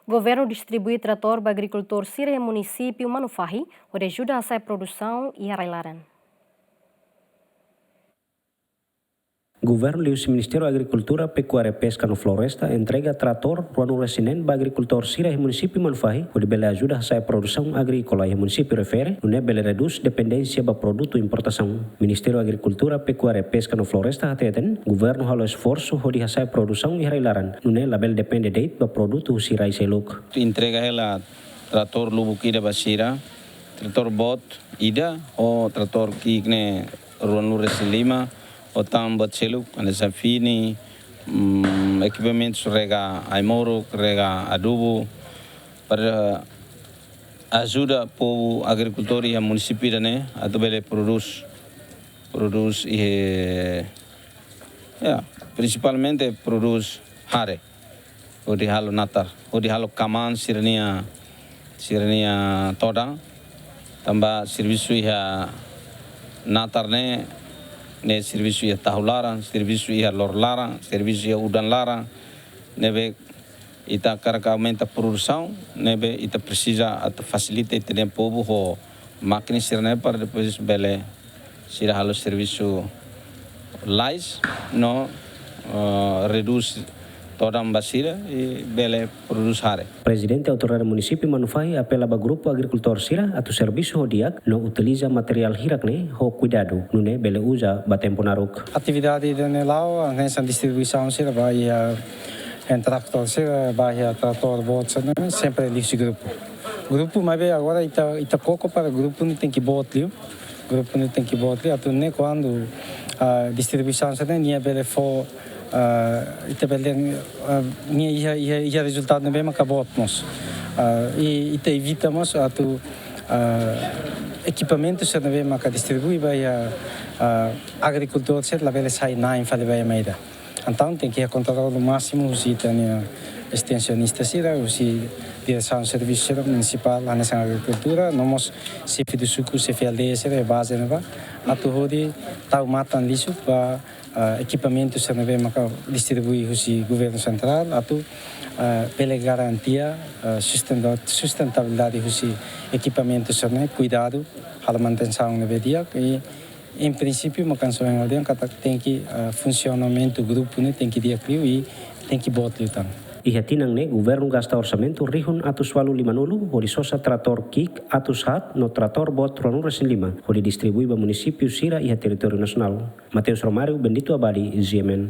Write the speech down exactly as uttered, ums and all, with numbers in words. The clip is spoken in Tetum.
Governu distribui tratór ba agrikultór sira iha munisípiu Manufahi, hodi ajuda hasa'e produsaun iha rai-laran. Governu liuhusi Ministériu Agrikultura, Pekuária, Peska no Floresta entrega tratór ruanulu-resin-neen ba agrikultór sira iha munisípiu Manufahi, hodi bele ajuda hasa'e produsaun agríkola iha munisípiu refere, nune'e bele redús dependénsia ba produtu importasaun. Ministériu Agrikultura, Pekuária, Peska no Floresta hateten, governu halo esforsu hodi hasa'e produsaun iha rai-laran, nune'e labele depende de'it ba produtu husi rai seluk. Entrega hela tratór lubuk ida ba sira, tratór boot ida, ho tratór ki'ik ne'e ruanulu-resin-lima, ho tan boot seluk, hanesan fini, mm, ekipamentus rega ai-moruk, rega adubu, para ajuda povu agrikultór iha munisípiu ida-ne'e, atu bele prodús, prodús iha, ya, prinsipalmente prodús hare, hodi halo natar, hodi halo kamaan sira-nia, sira-nia todan, tanba servisu iha natar ne'e, ne'e servisu iha tahu laran, servisu iha loro laran, servisu iha udan laran, ne'ebé ita hakarak aumenta produsaun, ne'ebé ita presiza atu fasilita ita-nia povu ho mákina sira-ne'e para depois bele sira halo servisu lais no, eh, redús todan ba sira i bele prodús hare. Prezidente Autoridade Munisípiu Manufahi apela ba grupu agrikultór sira atu servisu ho di'ak no utiliza materiál hirak ne'e ho kuidadu, nune'e bele uza ba tempu naruk. Atividade ida-ne'e la'o, hanesan distribuisaun sira ba iha, eh, tratór sira, ba iha tratór boot sira-ne'e, sempre liuhusi grupu. Grupu, maibé agora ita, ita koko para grupu ne'e tenke boot liu. Grupu ne'e tenke boot liu, atu nune'e kuandu, ah, distribuisaun sira-ne'e nia bele fó, ah, ita bele, ah, nia iha, iha, iha rezultadu ne'ebé maka boot mós. Ah, i ita evita mós atu, ah, ekipamentu sira ne'ebé maka distribui ba iha, ah, agrikultór sira labele sai na'in fali ba ema ida. Entaun tenke iha kontrolu másimu husi ita-nia estensionista sira, husi diresaun servisu sira munisipál, hanesan agrikultura, no mós xefe de suku, xefe aldeia sira, baze ne'ebá, atu hodi tau matan lixu ba, ah, ekipamentu sira ne'ebé maka distribui husi governu sentrál, atu, ah, bele garantia, ah, sustenta-, sustentabilidade husi ekipamentu sira-ne'e, kuidadu, halo manutensaun ne'ebé di'ak, i em prinsípiu, maka hanesan ohin ha'u dehan katak tenke, ah, funsionamentu grupu ne'e tenke di'ak liu i tenke boot liután. Iha tinan ne'e, governu gasta orsamentu rihun atus ualu limanulu, hodi sosa tratór ki'ik atus haat no tratór boot ruanulu-resin-lima, hodi distribui ba munisípiu sira iha territóriu nasionál. Mateus Romário, Bendito Abadi, G M N.